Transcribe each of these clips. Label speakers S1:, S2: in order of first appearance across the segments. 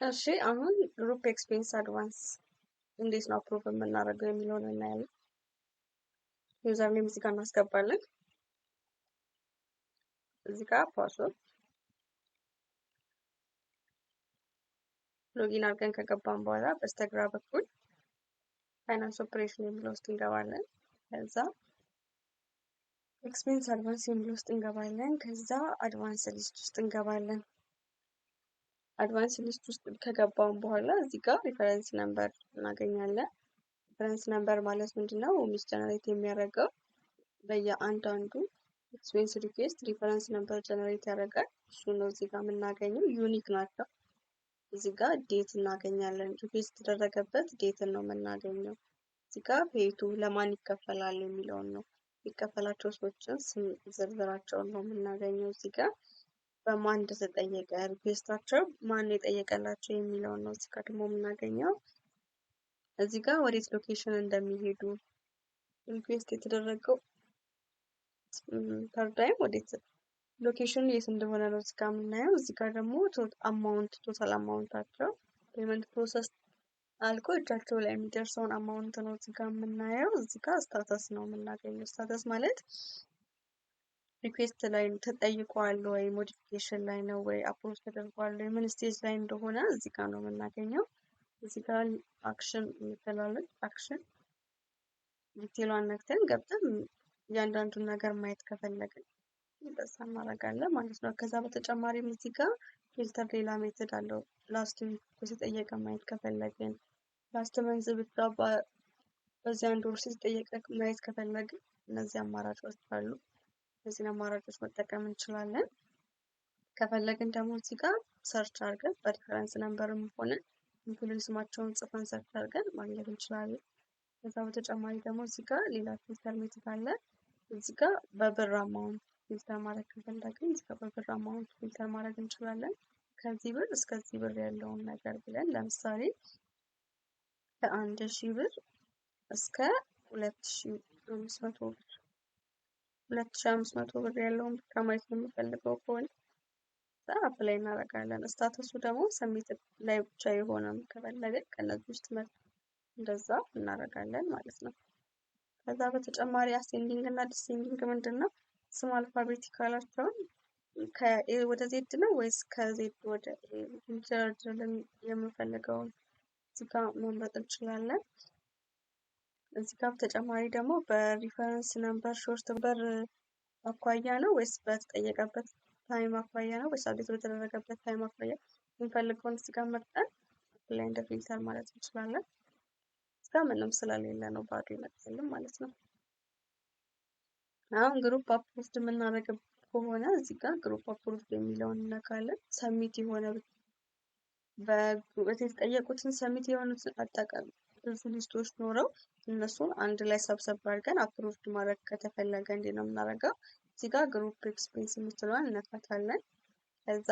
S1: እሺ አሁን group expense advance እንዴት ነው approve የምናደርገው የሚለውን እናያለን። Username እዚህ ጋር እናስገባለን። እዚህ ጋር password login አድርገን ከገባን በኋላ በስተግራ በኩል finance operation የሚለው ውስጥ እንገባለን። ከዛ expense advance የሚለው ውስጥ እንገባለን። ከዛ advance list ውስጥ እንገባለን። Advance list ውስጥ ከገባን በኋላ እዚህ ጋር reference number እናገኛለን። Reference number ማለት ምንድነው? WMIS generate የሚያደርገው በየአንዳንዱ expense request reference number generate ያደርጋል። እሱ ነው እዚህ ጋር የምናገኘው። Unique ናቸው። እዚህ ጋር date እናገኛለን። Request የተደረገበት date ን ነው የምናገኘው። እዚህ ጋር pay to ለማን ይከፈላል የሚለውን ነው። የሚከፈላቸው ሰዎችን ስም ዝርዝራቸውን ነው የምናገኘው። እዚህ ጋር በማን እንደተጠየቀ request ኣቸው ማን የጠየቀላቸው የሚለውን ነው እዚህ ጋር ደግሞ የምናገኘው። እዚህ ጋር ወዴት location እንደሚሄዱ request የተደረገው per diem ወዴት location ኑ የት እንደሆነ ነው እዚህ ጋር የምናየው። እዚህ ጋር ደግሞ amount total amount ኣቸው payment process አልቆ እጃቸው ላይ የሚደርሰውን amount ነው እዚህ ጋር የምናየው። እዚህ ጋር status ነው የምናገኘው። Status ማለት request ላይ ተጠይቋል ወይ modification ላይ ነው ወይ approve ተደርጓል ወይ ምን stage ላይ እንደሆነ እዚህ ጋር ነው የምናገኘው። እዚህ ጋር action የምትላለች action detail ኧን ነክተን ገብተን እያንዳንዱን ነገር ማየት ከፈለግን እንደዛ እናደርጋለን ማለት ነው። ከዛ በተጨማሪም እዚህ ጋር filter ሌላ method አለው። Last week የተጠየቀ ማየት ከፈለግን last month ብቻ በዚህ አንድ ወር ውስጥ የተጠየቀ ማየት ከፈለግን እነዚህ አማራጮች አሉ። እነዚህን አማራጮች መጠቀም እንችላለን። ከፈለግን ደግሞ እዚህ ጋር search አድርገን በ reference number ም ሆነ employee ስማቸውን ጽፈን search አድርገን ማግኘት እንችላለን። ከዛ በተጨማሪ ደግሞ እዚህ ጋር ሌላ filter method አለ። እዚህ ጋር በብር amount filter ማድረግ ከፈለግን እዚህ ጋር በብር amount filter ማድረግ እንችላለን። ከዚህ ብር እስከዚህ ብር ያለውን ነገር ብለን ለምሳሌ ከ1000 ብር እስከ 2500 ብር 2500 ብር ያለውን ብቻ ማየት የምፈልገው ከሆነ apply እናደርጋለን። Status ኡ ደግሞ submit ላይ ብቻ የሆነም ከፈለግን ከነዚህ ውስጥ መርጠን እንደዛ እናደርጋለን ማለት ነው። ከዛ በተጨማሪ ascending እና descending ምንድን ነው? ስም alphabetical ኣቸውን ከ A ወደ Z ነው ወይስ ከ Z ወደ A እንዲደረድርልን የምንፈልገውን እዚህ ጋር መምረጥ እንችላለን። እዚህ ጋር በተጨማሪ ደግሞ በ reference number short number አኳያ ነው ወይስ በተጠየቀበት time አኳያ ነው ወይስ update በተደረገበት time አኳያ የምንፈልገውን እዚህ ጋር መርጠን apply and filter ማለት እንችላለን። እዚህ ጋር ምንም ስለሌለ ነው ባዶ ይመጣልን ማለት ነው። አሁን group approved የምናደርግ ከሆነ እዚህ ጋር group approved የሚለውን እነካለን። Submit የሆነ የተጠየቁትን submit የሆኑትን አጠቃላይ ብዙ list ኦች ኖረው እነሱን አንድ ላይ ሰብሰብ አድርገን approved ማድረግ ከተፈለገ እንዴት ነው የምናደርገው? እዚህ ጋር group expense የምትለዋን እነካታለን። ከዛ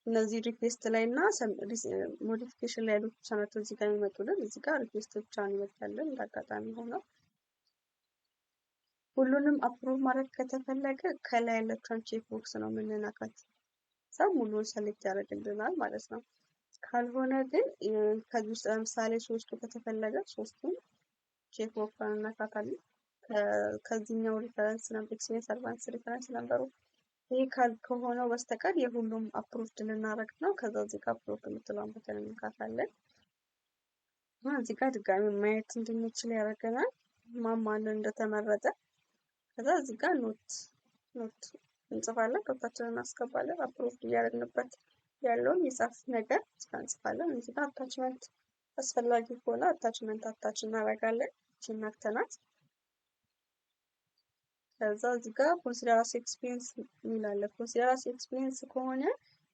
S1: እነዚህ request ላይ እና modification ላይ ያሉት ብቻ ናቸው እዚህ ጋር የሚመጡልን። እዚህ ጋር request ብቻ ነው ይመጣልን እንደ አጋጣሚ ሆነው። ሁሉንም approve ማድረግ ከተፈለገ ከላይ ያለችውን check box ነው የምንነካት። እዛ ሙሉውን select ያደርግልናል ማለት ነው። ካልሆነ ግን ከዚህ ውስጥ ለምሳሌ ሶስቱ ከተፈለገ ሶስቱን check box እንነካታለን። ከዚህኛው reference number expense advance reference number ኡ ይህ ከሆነው በስተቀር የሁሉም approved ልናደርግ ነው። ከዛ እዚህ ጋር approved የምትለዋን button እንነካታለን። እና እዚህ ጋር ድጋሚ ማየት እንድንችል ያደርገናል ማን ማን እንደተመረጠ። ከዛ እዚህ ጋር note እንጽፋለን፣ note ኣችንን እናስገባለን። Approved እያደረግንበት ያለውን የጻፍ ነገር እዚህ ጋር እንጽፋለን። እዚህ ጋር attachment አስፈላጊ ከሆነ attachment attach እናደርጋለን። እቺን ነክተናት ከዛ እዚህ ጋር consider as expense የሚል አለ። Consider as expense ከሆነ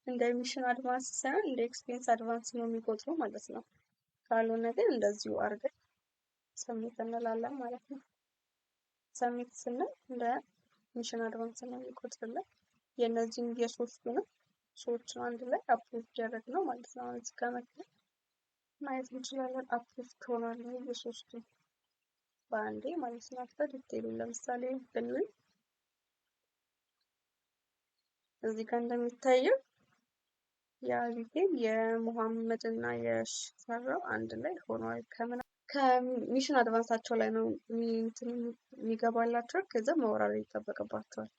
S1: እንደ mission advance ሳይሆን እንደ expense advance ነው የሚቆጥረው ማለት ነው። ካልሆነ ግን እንደዚሁ አድርገን submit እንላለን ማለት ነው። Submit ስንል እንደ mission advance ነው የሚቆጥርልን። የእነዚህን የሶስቱንም ሰዎችን አንድ ላይ approve ያደረግነው ማለት ነው። አሁን እዚህ ጋር መጥተን ማየት እንችላለን። Approve ሆኗል የሶስቱ በአንዴ ማለት ነው። Detail ኡን ለምሳሌ ብንል እዚህ ጋር እንደሚታየው የአቢጌል፣ የሙሐመድ እና የሽፈራው አንድ ላይ ሆኗል። ከምን commission advance ኣቸው ላይ ነው እንትን የሚገባላቸው። ከዛ መወራረድ ይጠበቅባቸዋል።